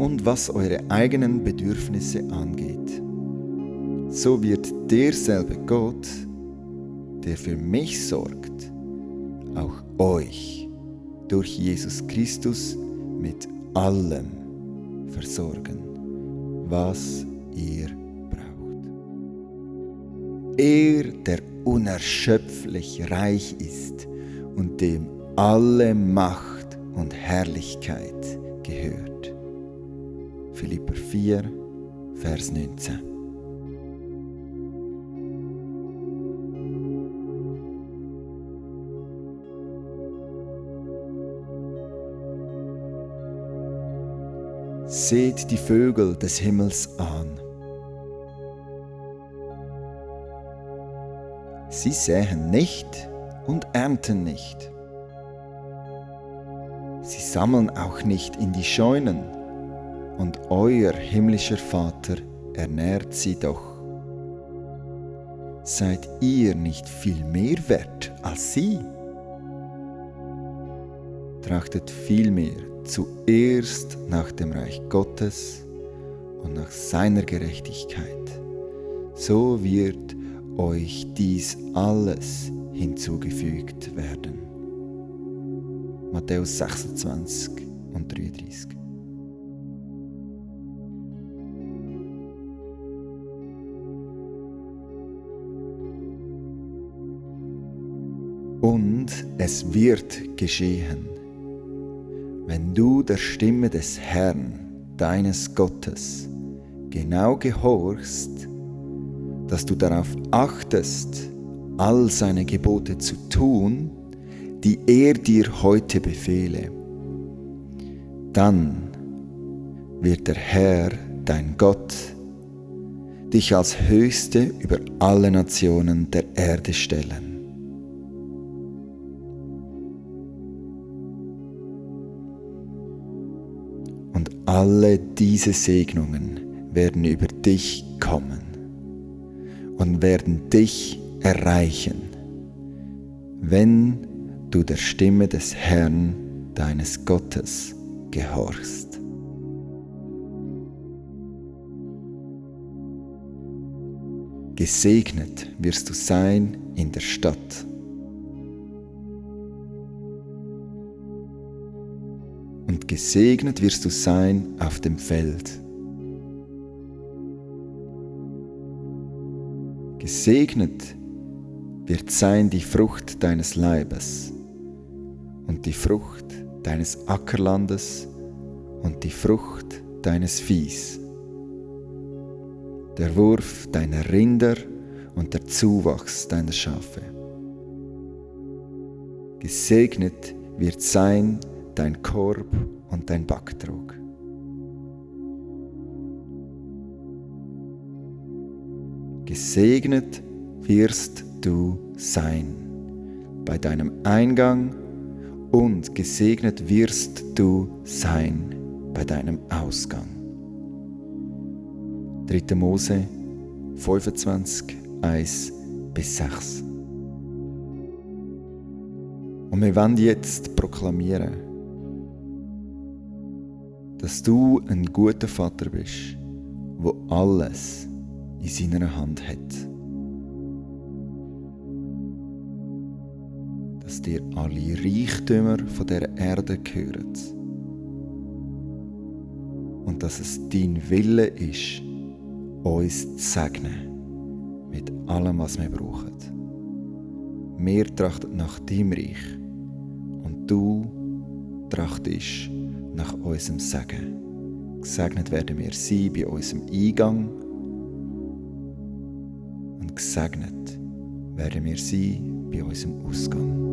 und was eure eigenen Bedürfnisse angeht. So wird derselbe Gott, der für mich sorgt, auch euch durch Jesus Christus mit allem versorgen, was ihr braucht. Er, der unerschöpflich reich ist und dem alle Macht und Herrlichkeit gehört. Philipper 4, Vers 19. Seht die Vögel des Himmels an. Sie säen nicht und ernten nicht. Sie sammeln auch nicht in die Scheunen, und euer himmlischer Vater ernährt sie doch. Seid ihr nicht viel mehr wert als sie? Trachtet vielmehr zuerst nach dem Reich Gottes und nach seiner Gerechtigkeit, so wird euch dies alles hinzugefügt werden. Matthäus 26 und 33. Und es wird geschehen, wenn du der Stimme des Herrn, deines Gottes, genau gehorchst, dass du darauf achtest, all seine Gebote zu tun, die er dir heute befehle, dann wird der Herr, dein Gott, dich als Höchste über alle Nationen der Erde stellen. Und alle diese Segnungen werden über dich kommen und werden dich erreichen, wenn du der Stimme des Herrn, deines Gottes, gehorchst. Gesegnet wirst du sein in der Stadt. Und gesegnet wirst du sein auf dem Feld. Gesegnet wird sein die Frucht deines Leibes und die Frucht deines Ackerlandes und die Frucht deines Viehs, der Wurf deiner Rinder und der Zuwachs deiner Schafe. Gesegnet wird sein dein Korb und dein Backtrog. Gesegnet wirst du sein bei deinem Eingang und gesegnet wirst du sein bei deinem Ausgang. 3. Mose 25, 1-6. Und wir wollen jetzt proklamieren, dass du ein guter Vater bist, der alles in seiner Hand hat. Dass dir alle Reichtümer von dieser Erde gehören. Und dass es dein Wille ist, uns zu segnen mit allem, was wir brauchen. Wir trachten nach deinem Reich und du trachtest nach unserem Segen. Gesegnet werden wir sein bei unserem Eingang und gesegnet werden wir sein bei unserem Ausgang.